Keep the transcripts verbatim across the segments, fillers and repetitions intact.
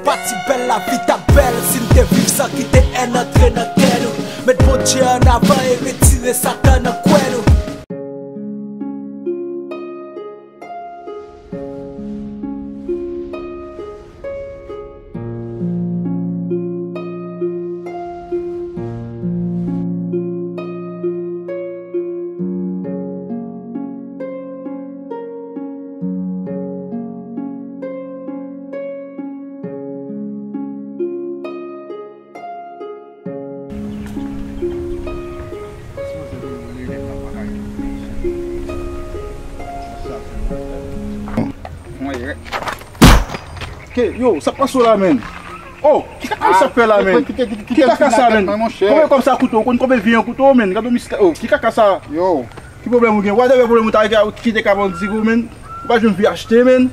Pati bèl, lavi t ap bèl si n te viv san kite èn antre nan kè nou. Met Bondye ann avan e retire Satan nan kwen nou. Ke, yo, sa k pase w la, menn? Oh, ki kaka sa fè la, menn? Ki kaka sa, menn? Konbyen kòb sa koute w? Ou konn konbyen vi an koute w, menn? Gade w miska, oh, ki kaka sa? Yo. Ki pwoblèm ou gen? Whatever pwoblèm ou ta gen, ou kite kaba w di ou, menn. Ou pa janm vin achte, menn.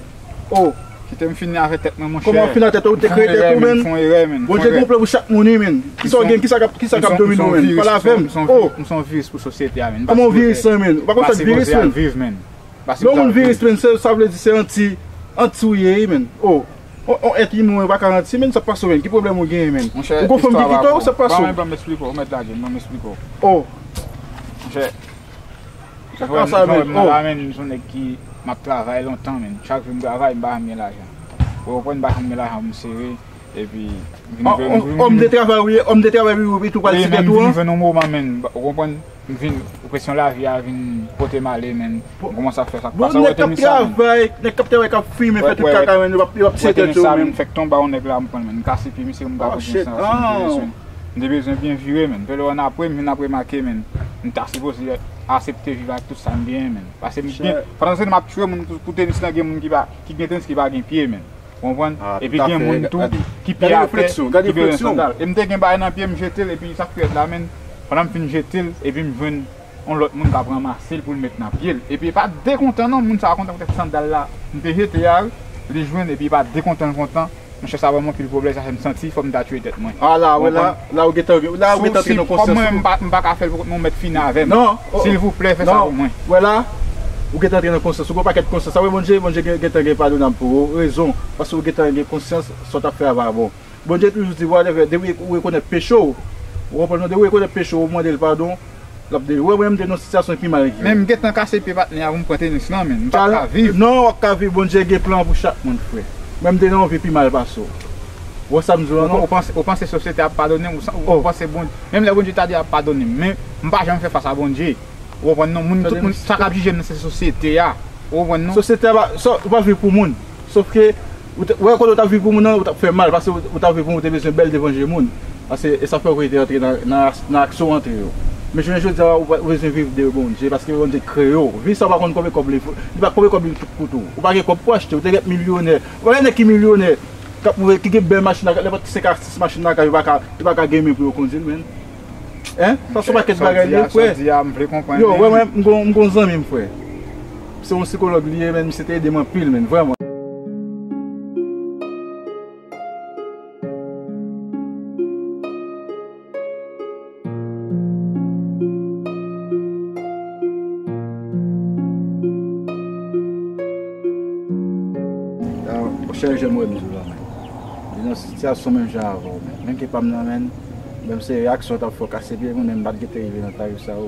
Oh. Kite m fini avè tèt mwen, monchè. Kòman w fini avè tèt ou? Ou te kreye tèt ou, menn. Bondye gen yon plan pou chak moun, wi, menn. Kisa w gen? Kisa k ap, kisa k ap domine w, menn? Pale avè m. Oh. M se yon viris pou sosyete a, menn. Kòman w viris lan, menn? Ou pa konn sa k viris, menn? Lè yon moun viris, menn, se, sa vle di se anti, anti ou ye, wi, menn. Oh, on, on èt imen ou pa ka anti, menn, sa pase w, menn? Ki pwoblèm ou genyen, menn? Ou gon fanm ki kite w, sa pase w? Ban m, ban m eksplike w, mèt lage m, ban m eksplike w. Oh. Monchè, sa k pase, menn? Oh. Menn, m se yon nèg ki, m ap travay lontan, menn. Chak jou m travay, m pa janm gen lajan. Ou konprann, m pa janm gen lajan pou m sere. Epi, m vin jwenn, m vin, òm de travay ou ye, òm de travay ou ye, epi tou pral ti tèt ou an. Wi, men m vin jwenn yon moman, menn, ou konprann, m vin, presyon lavi a vin pote m ale, menn. M kòmanse ap fè sa k pa sa, ou wè tenis sa, menn. Nèg k ap travay, nèg k ap travay, k ap fimen, fè tout kaka, menn, yo p ap, yo p ap tiye tèt yo, menn. Ou wè tenis sa, menn, fèk tonbe a yon nèg la, m pran, menn, m kase pye misye, m pa konn sa, m te bezwen, m te bezwen byen vire, menn. Velo an apre m, vin apre make, menn. M ta sipoze asepte viv ak tout sa m genyen, menn. Paske m gen, pandan se tan m ap tchwe moun pou, pou tenis lan, gen moun ki pa, ki gen tenis ki pa gen pye, menn. Ou konprann? Epi gen moun tou ki pye atè, ki bezwen sandal. E m te gen bagay nan pye m, jete l, epi sa k pi rèd la, menn, pandan m fin jete l, epi m jwenn yon lòt moun k ap ranmase l pou l met nan pye l. Epi e pa de kontan non, moun sa a kontan poutèt sandal la m te jete a, li jwenn, epi e pa de kontan l kontan. Monchè, sa ban m anpil pwoblèm, sa fè m santi fò m ta tchwe tèt mwen. A la, wè la, la ou gentan, la ou gentan antre nan konsyans ou. Kòm mwen, m pa, m pa ka fè l pou kont mwen, ou mèt fini avè m. Non, silvouplè, fè sa pou mwen. Wè la, ou gentan antre nan konsyans ou, gon pakèt konsyans. Sa vre, Bondye, Bondye gen, gentan gen padonab pou ou, rezon, paske ou gentan gen konsyans sa w t ap fè a pa bon. Bondye toujou di, whatever, depi ou rekonèt peche w, ou konprann non, depi ou rekonèt peche w, ou mande l padon, l ap de, ou wè mwen, m te nan yon sitiyasyon ki mal. Men m gentan kase pye patnè a pou m pran tenis lan, menn. M p ap ka viv. Non, w ap ka viv, Bondye gen plan pou chak moun, frè. Mwen, m te nan yon vi pi mal pase w. Ou wè sa m di w la, non? Ou panse, ou panse sosyete ap padone m, ou sa, ou panse Bondye, menm lè Bondye ta di ap padone m, men m pa janm fè fas a Bondye. Ou konprann non? Moun, tout moun, sa k ap jije m nan se sosyete a. Ou konprann non? Sosyete a pa, sa, ou pa viv pou moun. Sòf ke, ou te, ou wè kote ou t ap viv pou moun nan, ou t ap fè mal, paske ou, ou t ap viv pou moun, ou te bezwen bèl devan je moun. Paske e sa fè ou rete antre nan, nan, nan aksyon w antre yo. Men jounen jodi a, ou, ou bezwen viv de Bondye, paske Bondye kreye w. Vi sa ou pa konn konbyen kòb li, li pa konbyen kòb li koute w. Ou pa gen kòb pou achte, ou te ret milyonè. Ou pa gen nèg ki milyonè, k ap, ki gen bèl machin, nenpòt senk a sis machin lakay, yo pa ka, yo pa ka gen men pou yo kondui l, menn. Hein? Sa se yon pakèt bagay li ye, frè. Yo, wè, mwen, m gon, m gon zanmi m, frè. Se yon sikològ li ye, men misye te ede m anpil, men, vrèman. Monchè, jan m wè m di w la, men. Li nan sitiyasyon menm jan avè w, men. Menm ke pa m nan, men. Menm se reyaksyon w t ap fè w kase pye moun, men m pa t gentan rive nan tarif sa yo.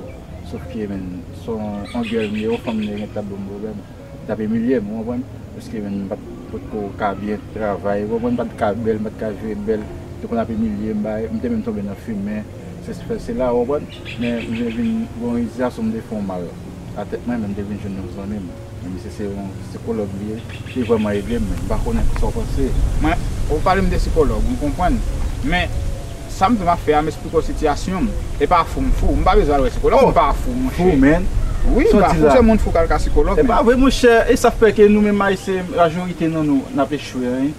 Sòf ke, men, se yon, yon gèl m ye, yon fanm m ye, gen t ap ban m pwoblèm. T ap imilye m, ou konprann? Paske, men, m pa t, potko ka byen travay, ou konprann? M pa t ka bèl, m pa t ka jwe bèl. Te konn ap imilye m, bay, m te menm tonbe nan fimen. Se, se, se la, ou konprann? Men, m te vin, bon, sitiyasyon m te fè yon mal a tèt mwen, men m te vin jwenn yon zanmi m. Men misye se yon sikològ li ye, li vrèman ede m, men m pa konnen sa w panse. Mwen, ou pale m de sikològ, m konprann. Men, sa m di w m ap fè a, m esplike w sitiyasyon m. E pa fou m fou. M pa bezwen al wè sikològ, m pa fou, monchè. Fou, men. Wi, m pa fou, se moun fou k al ka sikològ, men. E pa vre, monchè. E sa fè ke nou menm Ayisyen, majorite nan nou, n ap echwe, wi.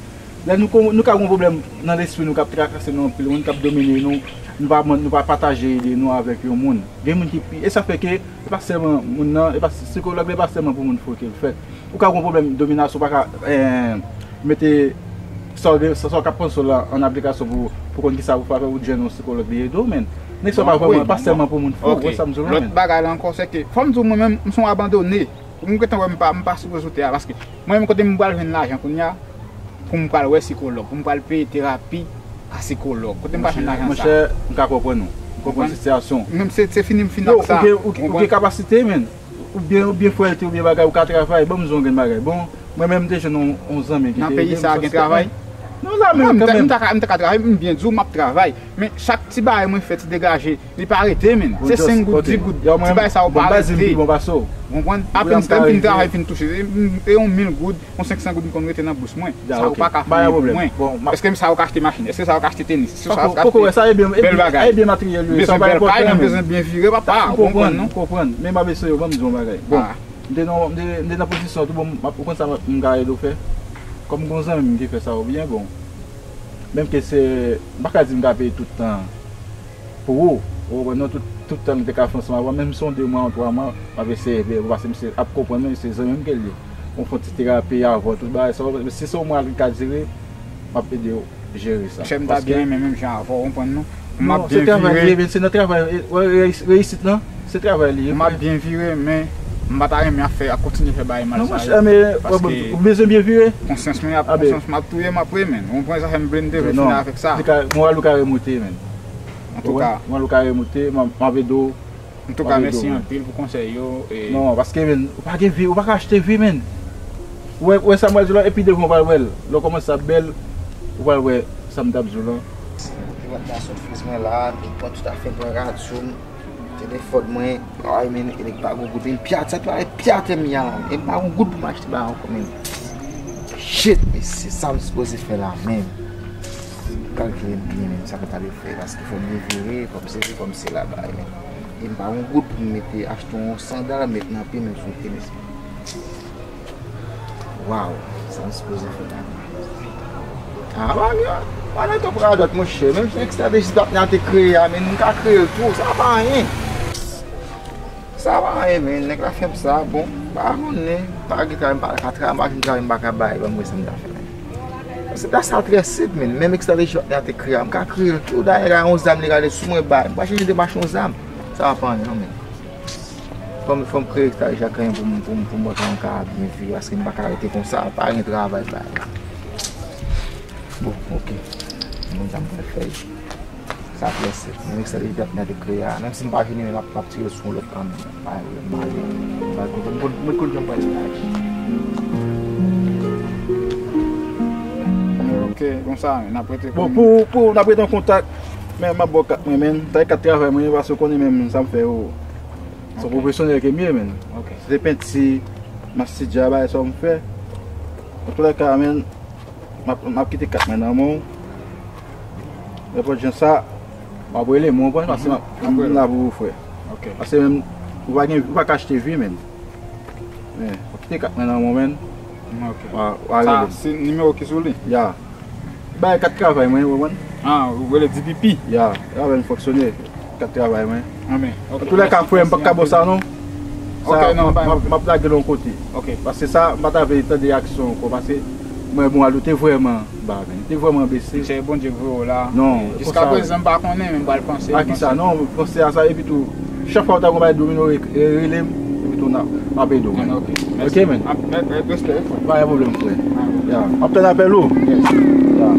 Lè nou, nou ka gen yon pwoblèm nan lespri nou k ap trakase nou, anpil moun k ap domine nou, nou pa, nou pa pataje ide nou avèk yon moun. Gen moun ki pi, e sa fè ke e pa sèlman moun nan, e pa sikològ la, e pa sèlman pou moun fou ke l fèt. Ou ka gen yon pwoblèm dominasyon, ou pa ka, eh, mete sa w gen, sa, sa w ka panse w la an aplikasyon pou, pou konn kisa pou fè avè w, ou jwenn yon sikològ li ede w, men. Nèg sa pa vrèman, pa sèlman pou moun fou, ou wè sa m di w la, men. Lòt bagay la ankò, se ke, fò m di w, mwen menm, m se yon abandone. Ou gentan wè m pa, m pa sipoze sou tè a, paske mwen menm kote m pral jwenn lajan kounye a, pou m pral wè sikològ, pou m pral peye terapi a sikològ. Kote m pa jwenn lajan sa? Monchè, m ka konprann ou. M konprann sitiyasyon ou. Menm se, se fini m fin ak sa. Ou gen, ou gen kapasite, men. Ou byen, ou byen fwèlte, ou byen bagay, ou ka travay. Ban m di w yon grenn bagay. Bon, mwen menm, m te jwenn yon, yon zanmi ki te ede m. Nan peyi sa a gen travay? Non, la menm, kanmenm. M ta ka, m ta ka travay, m byen di w, m ap travay. Men chak ti bagay mwen fè, ti degaje, li pa rete, men. Se senk goud, dis goud. Ti bagay sa yo pa rete. Ou konprann? Apèn m fin travay, fin touche. E, e yon mil goud, yon senk san goud m konn rete nan bous mwen. Sa yo pa ka fè pou mwen. Èske sa yo ka achte machin? Èske sa yo ka achte tenis? Èske sa yo ka achte bèl bagay? M bezwen bèl kay, m bezwen byen vire, papa. Ou konprann, non? Ou konprann. Men m ap eseye, ban m di w yon bagay. Bon, m te nan, m te, m te nan pozisyon tou, bon, m ap, ou konn sa m ka ede w fè? Kòm gon zanmi m ki fè sa yo byen, bon. Menm ke se, m pa ka di m ka peye tout tan pou ou, ou konprann, non, tout, tout tan m te ka fè ansanm avè w, menm si se yon de mwa, yon twa mwa, m ap eseye ede w, paske misye ap konprann mwen, se zanmi m ke l ye. Mwen fè yon ti terapi avè w, tout bagay sa yo, si se yon mwa li ka dire, m ap ede w jere sa. Monchè, m ta byen renmen menm jan avè w, ou konprann, non? M ap byen vire. Non, se travay li ye, men se nan travay, e, e, reyisit lan, se travay li ye, frè. M ap byen vire, men m pa ta renmen ap fè, ap kontinye fè bagay mal sa yo. Non, monchè, men, paske ou bezwen byen vire. Konsyans mwen ap, konsyans mwen ap touye m apre, men. Ou konprann, sa fè m vle m te vle fini avèk sa. Moral ou ka remonte, men. Antouka, moral ou ka remonte, m ap, m ap ede w. Antouka, mèsi anpil pou konsèy yo. Non, paske, men, ou pa gen vi, ou pa ka achte vi, men. Ou wè, ou wè sa m pral di w la, epi devan ou pral wè l. Lè w kòmanse ap bèl, ou pral wè sa m t ap di w la. Li pran nan sot friz mwen la, li pran tout afè m, pran radyo m, telefòn mwen. Ay, men, e nèg pa gon goud, men pye atè, pye atè m ye a la, men pa gon goud pou m achte bagay ankò, men. Shit, mesye, sa m sipoze fè la, men. Kalkile m byen, men, sa m ta dwe fè, paske fò m revire, fò m sezi, fò m sela bagay, men. E m pa gon goud pou m mete, achte yon sandal, met nan pye m, sou tenis. Waw, sa m sipoze fè la? A, pa gen, pa nan twòp radòt, monchè. Menm si estrateji Batman te kreye a, men m ka kreye l tou, sa pa anyen. Sa pa anyen, men nèg la fè m sa, bon, m pa konnen, m pa gen travay, m pa ka travay, m pa jwenn travay, m pa ka bay, ban m wè sa m ta fè la. Se ta sa trè senp, men, menm estrateji Batman te kreye a, m ka kreye l tou, dayè, gade yon zam li rale sou mwen, bay, m pa chanje de mache yon zam, sa pa anyen, non, men. Fò m, fò m kreye estrateji ak anyen pou m, pou m, pou m wè kòman m ka byen viv, paske m pa ka rete konsa, pa gen travay bay. Bon, oke. Mwen jan m pral fè l. Sa trè senp. Menm estrateji Batman te kreye a, menm si m pa jwenn li, men m ap, m ap tire l sou yon lòt kanal. Pa gen pwoblèm, m ale. M pral konprann, mwen, mwen konn jan m pral aji. Ok, konsa, n ap rete. Bon, pou, pou, n ap rete an kontak, men m ap ba w kat mwen, men. Sa e kat travay mwen, paske w konnen menm sa m fè yo. Se yon pwofesyonèl ke m ye, men. Ok. Se te penti, mastidya, bagay sa yo m fè. Antoulèka, men, m ap, m ap kite kat mwen nan men w. Nenpòt jan sa, m ap rele m, ou konprann, paske m ap, m la pou ou, frè. Ok. Paske menm, ou pa gen, ou pa ka achte vi, men. Men, m ap kite kat mwen nan men w, men. Ok. W a, w a rele m. Sa, se nimewo ki sou li? Ya. Bay kat travay mwen, ou konprann? Ah, ou rele D P P? Ya, ya, men fonksyone. Kat travay mwen. Anben. Ok, antoulèka, frè, m pa ka ba w sa, non. Ok, non, m ap lage l yon kote. Ok. Paske sa, m pa ta vle tande aksyon ankò, paske mwen, bon, Aldo te vrèman ba, men. Li te vrèman bese. Se Bondye k voye w la. Non, jiska prezan, m pa konnen, men m pral panse. A kisa? Non, panse a sa, epi tou, chak fwa w ta gon bagay domino, re-, re-, rele m, epi tou, n a, m ap ede w, men. Ok, mèsi. Ok, men. Ap, ap, ap, respè, frè. Pa gen pwoblèm, frè. Ya, m ap tann apèl ou. Yes. Ya.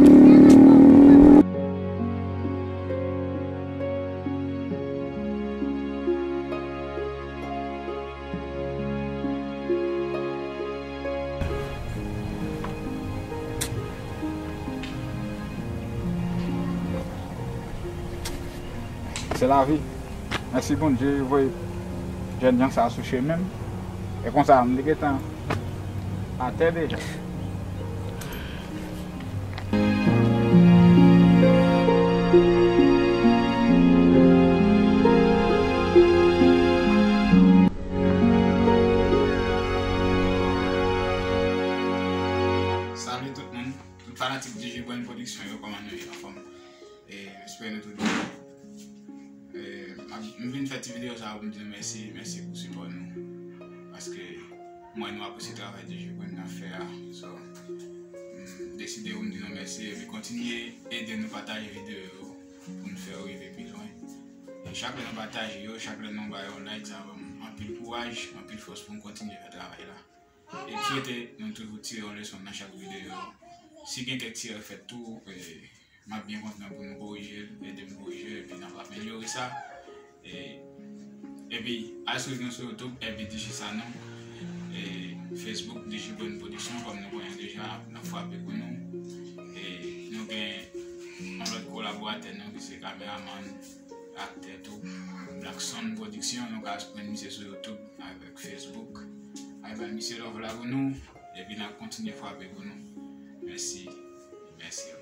Se lavi. Mèsi Bondye voye jèn jan sa sou chemen m. E konsa, m te gentan atè deja. Salut tout moun, tout fanatik D J Brand Production yo, kòman nou ye, anfòm? E, m espere nou tout byen. E, m ap, m vin fè ti videyo sa pou m di nou mèsi, mèsi pou sipò nou. Paske mwen, nou apresye travay D J Brand ap fè a. So, m deside pou m di nou mèsi epi kontinye ede nou pataje videyo yo pou n fè yo rive pi lwen. E chak lè nou pataje yo, chak lè nou ba yo like, sa ban m anpil kouraj, anpil fòs pou m kontinye fè travay la. E m swete nou toujou tire yon leson nan chak videyo. Si gen kèk ti erè fèt tou, e, m ap byen kontan pou nou korije l, ede m korije l, epi n ap amelyore sa. E, epi, al swiv nou sou YouTube, L B D J Sanon. E, Facebook, D J Brand Production, kòm nou konnen deja, n ap frape pou nou. E, nou gen yon lòt kolaboratè nou ki se kameramann, aktè tou, Black Sound Production, nou ka jwenn misye sou YouTube avèk Facebook. Al ba misye love la pou nou, epi n ap kontinye frape pou nou. Mèsi. Mèsi.